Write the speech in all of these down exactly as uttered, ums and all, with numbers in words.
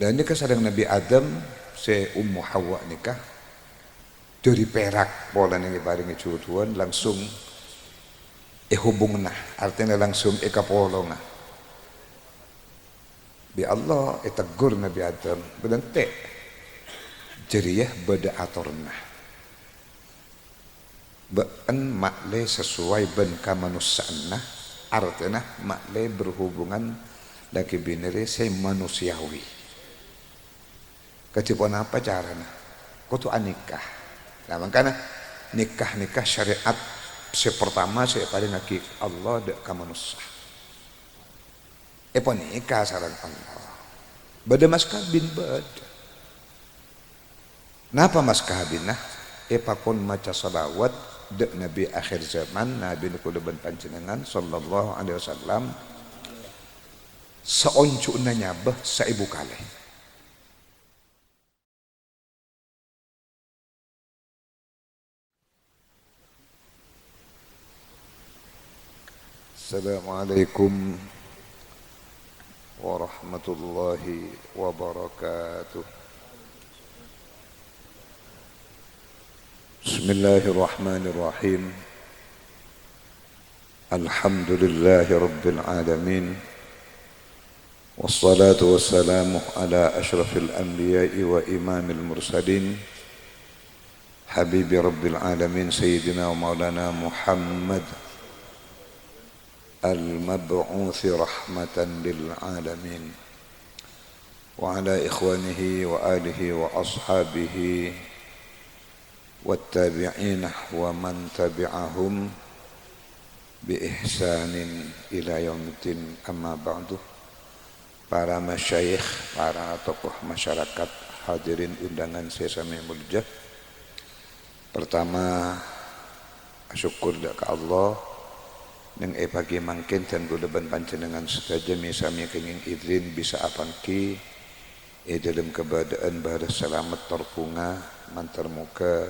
Lah, nèka sareng Nabbhi Adam sè Ummu Hawa nèka dhâri pèrak polana èparèngè jhudhuwân, langsung èhubungna, artèna langsung èkapolonga. Bi' Allah ètegghur Nabbhi Adam, "Bâ'na ente', jârèya bâdâ atorra." Bâ'na ma'lè sesuai bân kamanossa'anna, artèna ma'lè berhubungan lakè binè rè sè manusiawi. Kadhi ponapa carana? Kodhu anikah. Nah, mangkana nikah nèka syariat sè pertama sè èparèngaghi Allah dâ' ka manossa. Èpanikah sareng Allah. Bâdâ mas kabin, bâdâ. Napa mas kabinna? Èpakon maca shalawat dâ' Nabbhi akhir zaman, Nabbhina kaulâ bân panjhennengngan, sallallahu alaihi wasallam, saonjhuna nyabâ saèbu kalè. Assalamualaikum warahmatullahi wabarakatuh. Bismillahirrahmanirrahim. Alhamdulillahi rabbil alamin. Wassalatu wassalamu ala asyrafil anbiya'i wa imamil mursalin, habibi rabbil alamin, sayyidina wa maulana Muhammad, al-mab'uthi rahmatan lil alamin, wa ala ikhwanihi wa alihi wa ashabihi wattabi'ina wa man tabi'ahum bi ihsanin ila yaumiddin, amma ba'du. Para masyayikh, para tokoh masyarakat, hadirin undangan sè samè molja. Pertama, asokkor dâ' ka Allah, neng è pagi mangkèn dân kaulâ bân panjhennengngan sadhâjâ mè-, samè kèngèng idhin bisa apangghi è dâlem kabâdâ'ân bârâs salamet tor bhunga, mandhâr moghâ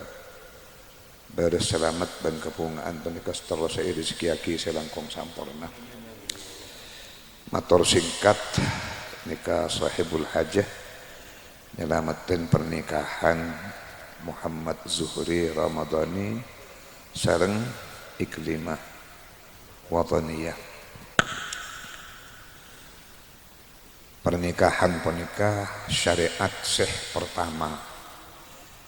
bârâs salamet bân kabhunga'an panèka terrosa èrejekkèyaghi sè langkong samporna. Mator sèngkat, nèka sahibul hajah nyalameddhi pernikahan Muhammad Zuhri Ramadhani sareng Iklimah Wathaniyah. Pernikahan panèka syariat sè pertama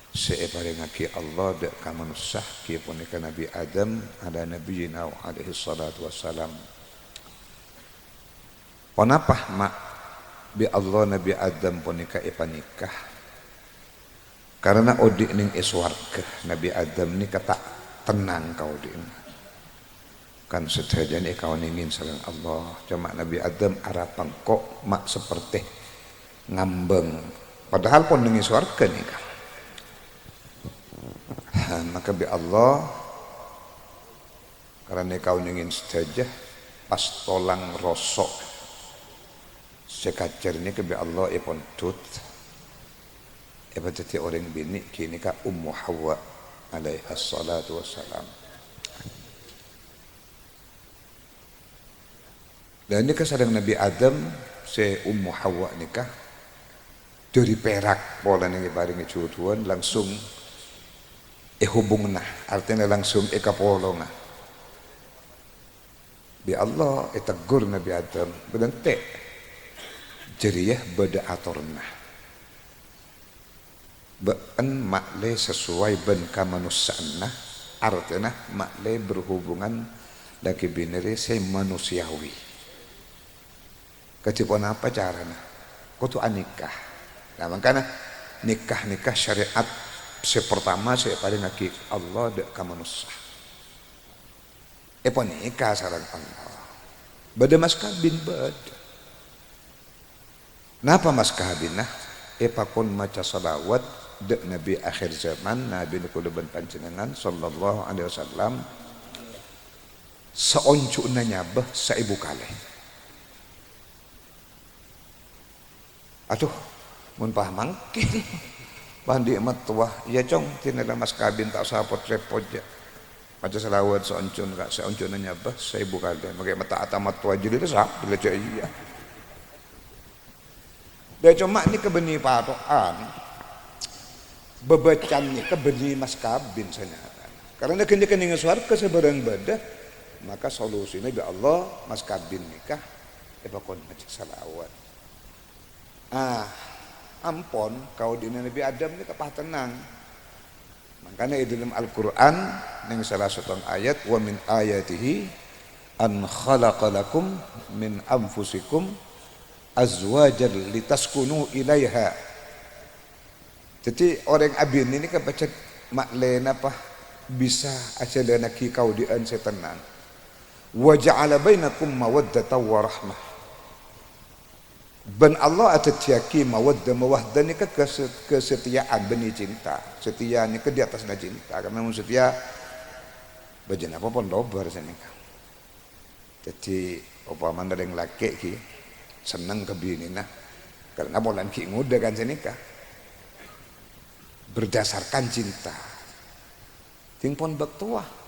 sè èparèngaghi Allah dâ' ka manossa, ghi' panèka Nabbhi Adam ala nabiyyina wa alaihi shalatu wassalam. Ponapa ma' bi' Allah Nabbhi Adam panèka èpanikah? Karana odi' neng è sowarghâ, Nabbhi Adam nèka ta' tennang kaodi'na. Kan sadhâjâna èkaonèngè sareng Allah, coma Nabbhi Adam arapa engko' ma' sapertè ngambâng, padahal pon neng è sowarghâ nèka. Ha, maka bi' Allah, karana èkaonèngè sadhâjâ, pas tolang roso' sè kacèr nèka bi' Allah èpondhut, èpadhâddhi orèng binè', ghânèka Ummu Hawa alaihassalatu wassalam. Lah, nèka sareng Nabbhi Adam sè Ummu Hawa nèka dhâri pèrak polana èparèngè jhudhuwân, langsung èhubungna, artèna langsung èkapolonga. Bi' Allah ètegghur Nabbhi Adam, "Bâ'na ente', jârèya bâdâ atorra." Bâ'na ma'lè sesuai bân kamanossa'anna, artèna ma'lè berhubungan lakè binè rè sè manusiawi. Kadhi ponapa carana? Kodhu anikah. Nah, mangkana nikah nèka syariat sè pertama sè èparèngaghi Allah dâ' ka manossa. Èpanikah sareng Allah. Bâdâ mas kabin, bâdâ. Napa mas kabinna? Èpakon maca shalawat dâ' Nabbhi akhir zaman, Nabbhina kaulâ bân panjhennengngan, sallallahu alaihi wasallam, saonjhuna nyabâ saèbu kalè. Adhu, mon pas mangkèn. Pas andi' mattowa, "Iyâ, Cong, dinala mas kabin ta' osa pot-rèpot, jâ'. Maca shalawat saonjhun, Ka', saonjhuna nyabâ saèbu kalè." Mangkèn mata-ata mattowa jârèya, sa-, bilâ jâ' iyâ. Iyâ, coma nèka bânnè patokan, bâbâccan nèka bânnè mas kabin sanyatana. Karana ghânèka nèng sowarghâ sabârâng bâdâ, maka solusina bi' Allah mas kabin nèka èpakon majâ salawat. Ah, ampon, kaodi'na Nabbhi Adam nèka patennang. Mangkana è dâlem Al-Qur'an, nèng sala sèttong ayat, "Wa min ayatihi an khalaqa lakum min anfusikum azwajan litaskunu ilaiha." Dhâddhi, orèng abinè nèka pajhât ma'lè napa bisa ajhâlânnaghi kaodi'ân sè tennang. "Wa ja'ala bainakum mawaddatan wa rahmah." Bân Allah adhâddhiyâghi mawaddah, mawaddah nèka kas-, kasatèya'an, bânnè cinta. Satèya nèka di atasnya cinta, karena mon satèya, bâjâna apa pon lobâr sanèka. Dhâddhi, opamana rèng lakè' ghi senneng ka binèna, karena polana ghi' ngodâ kan sanèka. Berdasarkan cinta. Ding pon bâktowa.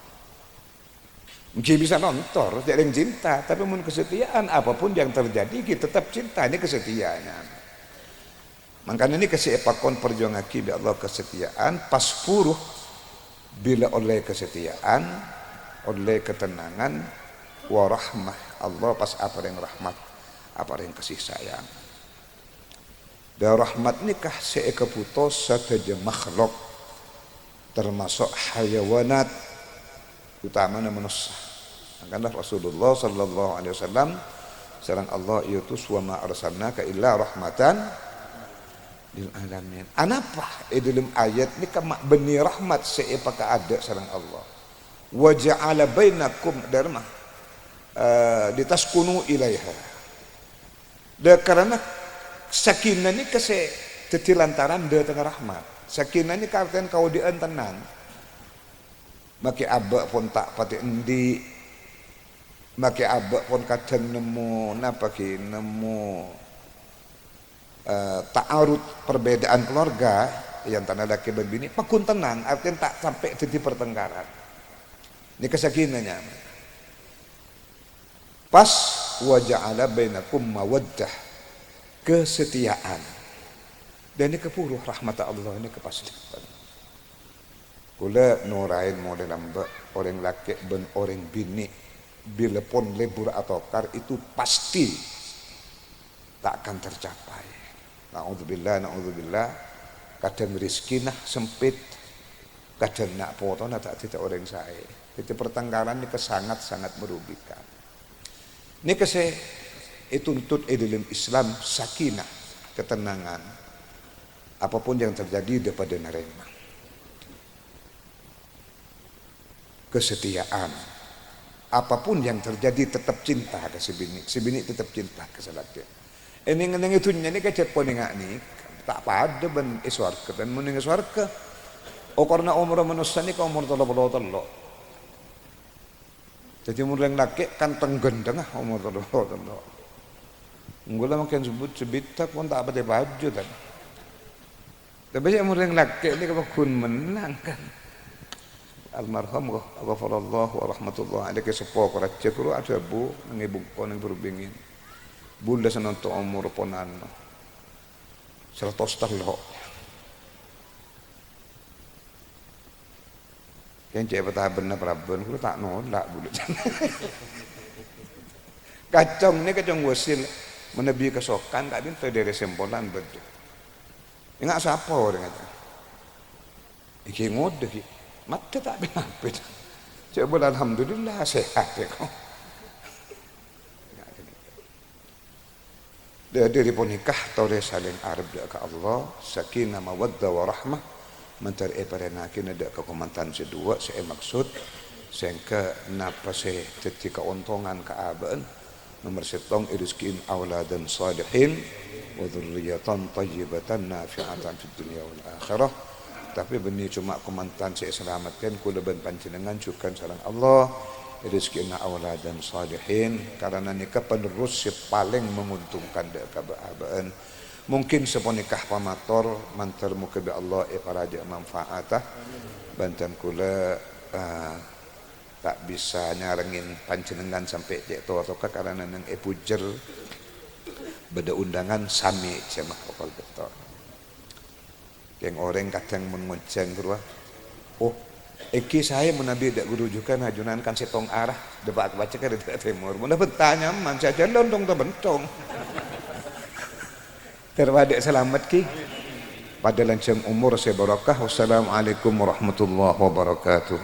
Èngghi bisa nontor, jhâ' rèng cinta, tapè mon kasatèya'an, apapun yang terjadi, ghi tetep cinta, nèka satèyana. Mangkana nèka sè èpakon parjuwângaghi bi' Allah, kasatèya'an, pas buru bilâ ollè kasatèya'an, ollè katennangan, wa rahmah, Allah pas aparèng rahmat, aparèng kasih sayang. Dâ' rahmat nèka sè èkabhuto sadhâjâ makhluk, tamaso' hayawanat, otamana manossa. Mangkana Rasulullah sallallahu alaihi wasallam sareng Allah èotos, "Wa ma arsalnaka illa rahmatan lil alamin." Anapa è dâlem ayat nèka ma' bânnè rahmat sè èpakaadâ' sareng Allah? "Wa ja'ala bainakum," dâ' remma, eh, "litaskunu ilaiha." Dâ' karana sakinah nèka sè dhâddhi lantaran dâtengnga rahmat. Sakinah nèka artèna kaodi'ân tennang. Makè abâ' pon ta' patè endi'. Makè abâ' pon kadhâng nemmo, napa ghi, nemmo, eh, ta'arud perbedaan keluarga, è antara lakè bân binè, pagghun tennang, artèna ta' sampè' dhâddhi pertengkaran. Nèka sakinah nyaman. Pas, "Wa ja'ala bainakum mawaddah," kasatèya'an. Dâ' nèka buru rahmatta Allah nèka pas dâteng. Kaulâ noraèn molè lambâ', orèng lakè' bân orèng binè', bilâ pon lebur atokar, itu pasti tak akan tercapai. Na'udzubillah, na'udzubillah. Kadhâng rejhekkèna sempit, kadhâng na' potona ta' dhâddhi orèng saè. Dhâddhi pertengkaran nèka sangat-sangat merugikan. Nèka sè ètuntut è dâlem Islam, sakinah, ketenangan. Apapun yang terjadi, dâ' padâ narèma. Kesetiaan. Apapun yang terjadi, tetep cinta ka sè binè', sè binè' tetep cinta ka sè lakè'. È nèng-ennèng è dhunnya nèka jhât ponènga' nèka, ta' padâ bân è sowarghâ. Bân mon nèng è sowarghâ, okoranna omorra manossa nèka omor tello polo tello'. Dhâddhi mon rèng lakè' kan teng-ghânthengnga omor tello polo tello'. Kaulâ mangkèn sebbhut sabidhâk pon ta' patè paju, tan. Tapè sè mon rèng lakè' nèka pagghun mennang, kan. Almarhum gha-, ghafarallahu wa rahmatullah alaihi, seppo Koraja ghuru adhâbu neng è bungko neng Berbingin. Bulâ sanonto omor ponan saratos tello'. Kèng cè' patabenna paraban, ghuru ta' nolak bulâ. Kacong nèka cong wasil, manabi kasokan ka'dinto dâri sempolan bâdâ. Enga' sapa orèng aja. Iki ngodâ ki. Matè ta' pènapè. Cè' bulâ alhamdulillah sehat ya kok. Dâ-, dâri ponèka torè salèng arep dâ' ka Allah, sakinah, mawaddah, warahmah, mandhâr èparèngngaghina dâ' ka kamantan sè duwâ' sè èmaksud, sèngghâ napa sè dhâddhi kaontongan ka abâ'na. Nomer sèttong, rizqin auladan salihin, wa dzurriyyatan thayyibatan nafi'atan fid dunya wal akhirah. Tapè bânnè coma kamantan sè èsalamettè kaulâ bân panjhennengngan jhughân sareng Allah, rizqina auladan salihin, karana nèka penerus sè palèng menguntungkan dâ' ka bâ-, abâ'na. Mungkin saponèka pamator, mandhâr moghâ bi' Allah èparajâ manfaata, bân dân kaulâ, eh, ta' bisa nyarengngè panjhennengngan sampè' cè' totoka karana neng è bujel. Bâdâ undangan sami jhâ' makokol bâkto. Kèng orèng kadhâng mon ngonjhâng ghâruwa, "Oh, èngghi saè manabi dâ' ghuru jhughân ajunan kan sèttong arah, dâpa' ka pajhâ ka dâ' tèmor. Mon la bhânta nyaman, sè ajhâlân tong-tabentong." Ter padâ salamet, Ki. Padâ lanjhâng omor sè barokah. Wassalamualaikum warahmatullahi wabarakatuh.